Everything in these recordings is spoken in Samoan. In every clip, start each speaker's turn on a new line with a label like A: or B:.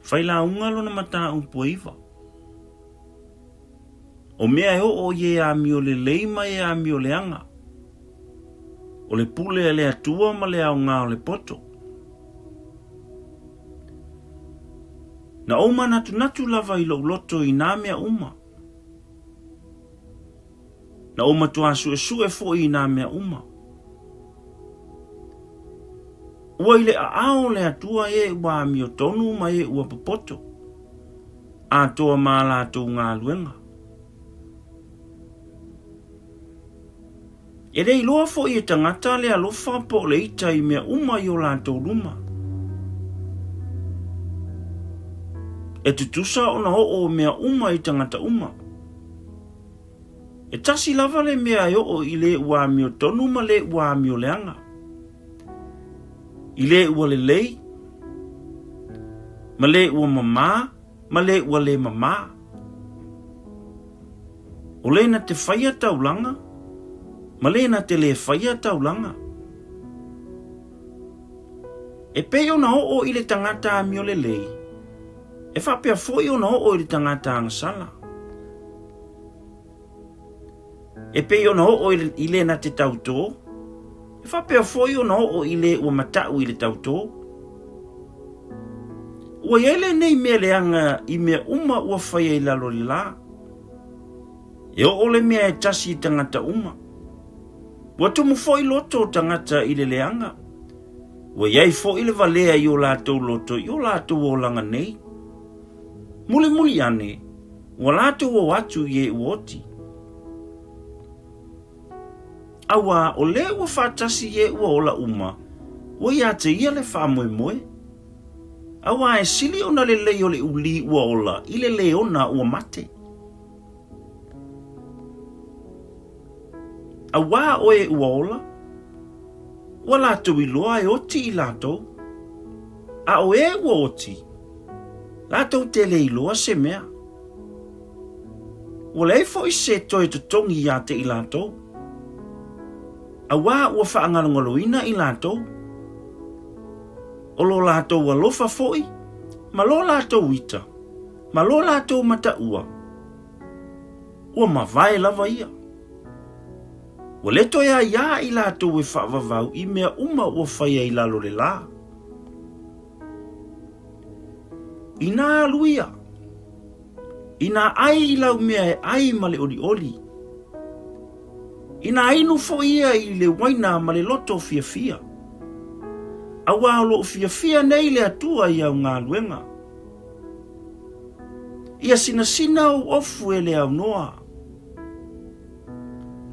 A: Failauga lona mataupu e iva. O mea e oo i e amio lelei ma e amio leaga. O le pule a le Atua ma le aoga o le poto. Na ou manatunatu lava i lou loto i nā mea uma. Na ou matuā suesue foi i nā mea uma. Ua i le aao o le Atua e ua amiotonu ma e ua popoto, atoa ma a latou galuega. E le iloa foi e tagata le alofa po o le ita i mea uma i o latou luma. E tutusa ona oo mea uma i tagata uma. E tasi lava le mea e oo i le ua amiotonu ma le ua amioleaga. I le ua lelei, ma le ua mamā, ma le ua le mamā. O le na te whaia taulanga, ma le na te le whaia taulanga. E pei ona oo i le tagata amiolelei, e faapea foi ona oo i le tagata agasala. E pei ona oo i le na te tautō, e faapea foi ona oo i le ua mataʻu i le tautō. Ua i ai lenei mea leaga i mea uma ua faia i lalo i le lā. E oo le mea e tasi i tagata uma. Ua tumu foi loto o tagata i le leaga. Ua i ai foi le valea i o latou loto i o latou olaga nei. Mulimuli ane, ua latou o atu i e ua oti. Auā, o le ua faatasi i e ua ola uma, ua iā te ia le faamoemoe. Auā e sili ona lelei o le ulī ua ola i le lē ona ua mate. Auā o e ua ola, ua latou iloa e oti i latou, a o e ua oti, latou te le iloa se mea. Ua leai foi se toe totogi iā te i latou, auā ua faagalogaloina i latou. O lo latou alofa foi, ma lo latou ita, ma lo latou mataʻua, ua mavae lava ia. Ua le toe aiā i latou e faavavau i mea uma ua faia i lalo le lā. Inā alu ia, inā ʻai i lau mea e ʻai ma le ʻoliʻoli, inā inu foi ia i le uaina ma le loto fiafia, auā o lo o fiafia nei le Atua i au galuega. Ia sinasina ou ofu e le aunoa.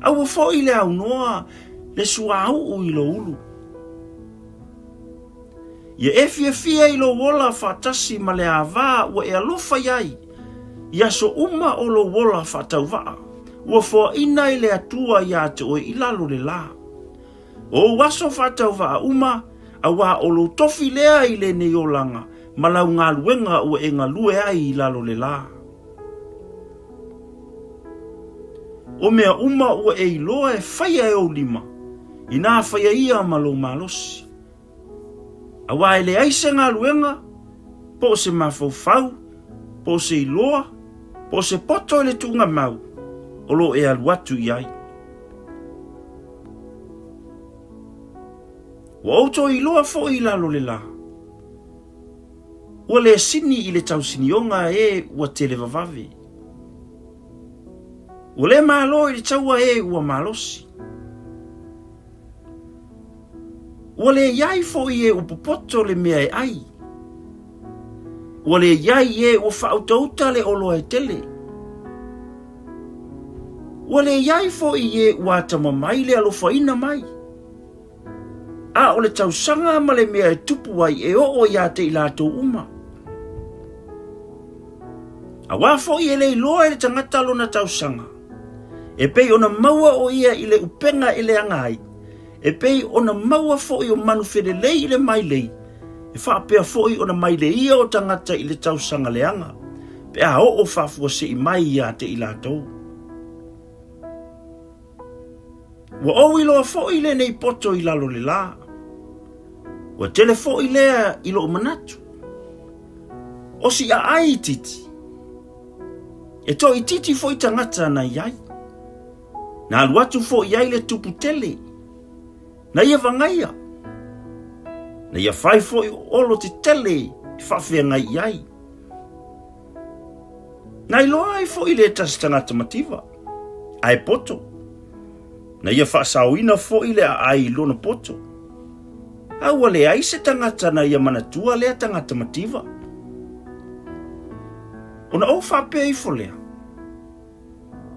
A: Aua foi le aunoa le suauu i lou ulu. Ia e fiafia i lou ola faatasi ma le avā ua e alofa i ai, i aso uma o lou ola faatauvaa, ua foaina e le Atua iā te oe i lalo le lā. O ou aso faatauvaa uma, auā o lou tofi lea i lenei olaga ma lau galuega ua e galue ai i lalo le lā. O mea uma ua e iloa e faia e ou lima, inā faia ia ma lou malosi. Auā e leai se galuega, po o se mafaufau, po o se iloa, po o se poto i le tuugamau o lo o e alu atu i ai. Ua ou toe iloa foi i lalo le lā. Ua le sini i le tausinioga e ua televavave. Ua le malo i le taua e ua malosi. Ua le i ai foi e ua popoto le mea e ai. Ua le i ai e ua faautauta le oloa e tele. Ua le i ai foi e ua atamamai le alofaina mai. A o le tausaga ma le mea e tupu ai e oo iā te i latou uma. Auā foi e le iloa e le tagata lona tausaga, e pei ona maua o ia i le upega e leaga ai, e pei ona maua foi o manu felelei i le mailei, e faapea foi ona maileia o tagata i le tausaga leaga, pe a oo faafuasei mai iā te i latou. Ua ou iloa foi lenei poto i lalo le lā. Ua tele foi lea i lou manatu. O si aai itiiti. E toaitiiti foi tagata na i ai. Na alu atu foi i ai le tupu tele. Na ia vagaia. Na ia fai foi olo tetele e faafeagai i ai. Na iloa ai foi le tasi tagata mativa, ae poto. Na ia faasaoina foi le aai i lona poto. A ua leai se tagata na ia manatua lea tagata mativa. Ona ou faapea ifo lea,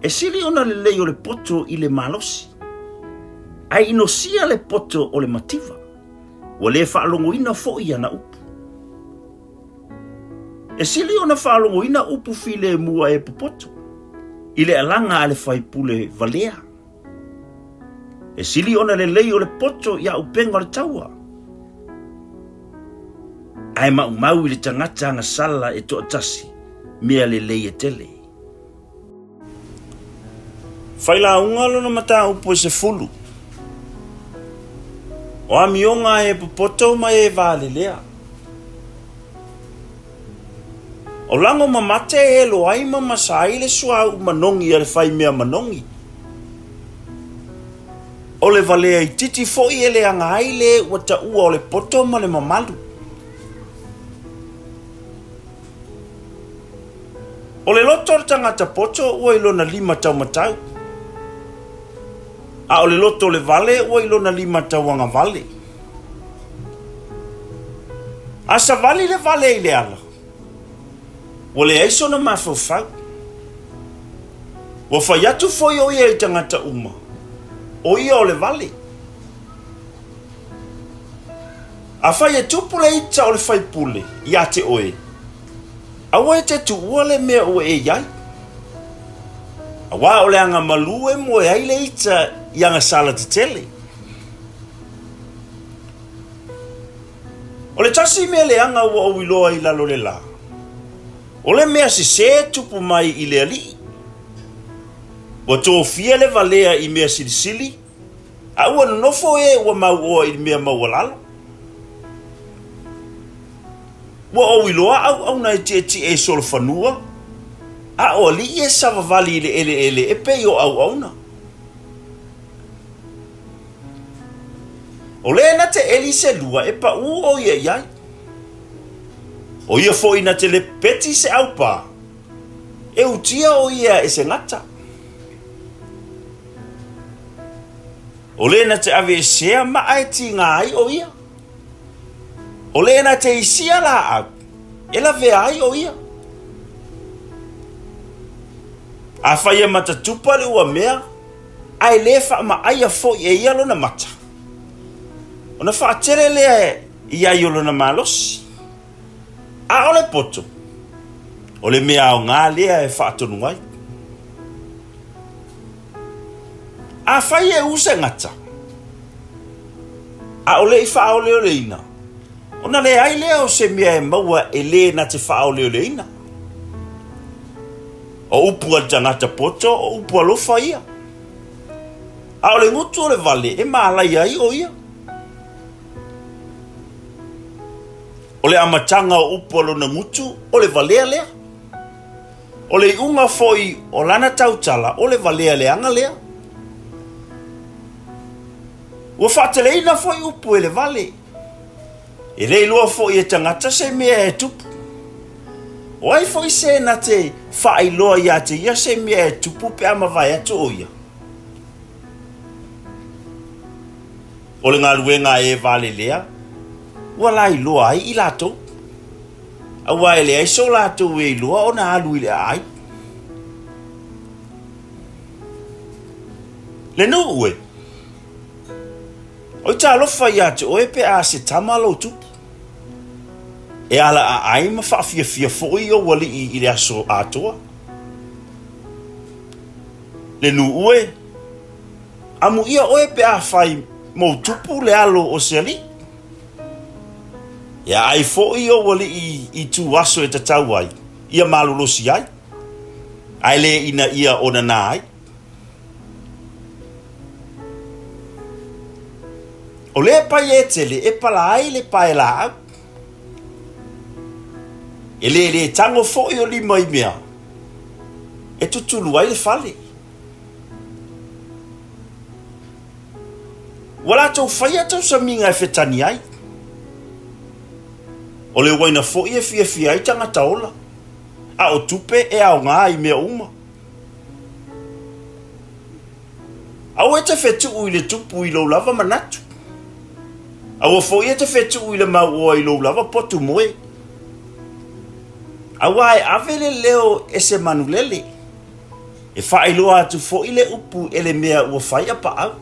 A: E sili ona lelei o le poto i le malosi, ae inosia le poto o le mativa, ua le faalogoina foi ana upu. E sili ona faalogoina upu filemu a e popoto, i le alaga a le faipule valea. E sili ona lelei o le poto i auupega o le taua, ae maumau i le tagata agasala e toatasi mea lelei e tele. Failauga lona mataupu e sefulu. O amioga e popoto ma e valelea. O lago mamate e elo ai ma masa ai le suauu manogi a le faimea manogi. O le valea itiiti foi e leaga ai le ua taua o le poto ma le mamalu. O le loto o le tagata poto ua i lona limataumatau, a o le loto o le vale ua i lona limatauagavale. A savali le vale i le ala, ua leai sona mafaufau. Ua fai atu foi ʻo ia i tagata uma, ʻo ia o le vale. Afai e tupu le ita o le faipule iā te ʻoe, aua e te tuua le mea ua e i ai. Auā o le aga malū e moe ai le ita i agasala tetele. O le tasi mea leaga ua ou iloa i lalo le lā, o le mea sesē tupu mai i le alii. Ua tofia le valea i mea silisili, A ua nonofo e ua mauoa i le mea maualalo. Ua ou iloa auauna e tietie i solofanua, a o alii e savavali i le eleele e pei o auauna. O le na te ʻeli se lua e paʻū ʻo ia i ai. ʻO ia foi na te lepeti se ʻaupā, e utia ʻo ia e se gata. O le na te aveesea maʻa e tīgā ai ʻo ia. O le na te isia lāʻau e lavea ai ʻo ia. Afai e matatupa le ua mea, a e lē faamaʻaia foi e ia lona mata, ona faatele lea i ai o lona malosi. A o le poto, o le mea aoga lea e faatonu ai. Afai e u se gata, ʻaʻole i faaoleoleina, ona leai lea o se mea e maua e lē na te faaoleoleina. O upu a le tagata poto, o upu alofa ia. A o le gutu o le vale e mālaia ai ʻo ia. O le amataga o upu a lona gutu, o le valea lea. O le iuga foi o lana tautala, o le valea leaga lea. Ua faateleina foi upu e le vale. E le iloa foi e tagata se mea e tupu. O ai foi se na te faailoa iā te ia se mea e tupu pe a mavae atu ʻo ia? O le galuega a e valelea, ua lailoa ai i latou. Auā e leai so latou e iloa ona alu i le aai. Le nuu e! Oi talofa iā te oe pe a se tama lou tupu. E ala aai ma faafiafia foi ou alii i le aso atoa. Le nuu e! Amuia oe pe a fai mou tupu le alo o se alii. E aai foi ou alii i tu aso e tatau ai, ia malolosi ai, ae le ina ia onana ai. O le paia e tele e pala ai le pae laau. E lēlē tago foi o lima i mea e tutulu ai le fale. Ua latou faia tausamiga e fetani ai. O le uaina foi e fiafia ai tagata ola, a o tupe e aoga i mea uma. Aua e te fetuu i le tupu i lou lava manatu. Aua foi e te fetuu i le mauoa i lou lava potu moe. Aua e ave le leo e se manulele, e faailoa atu foi le upu e le mea ua fai a paau.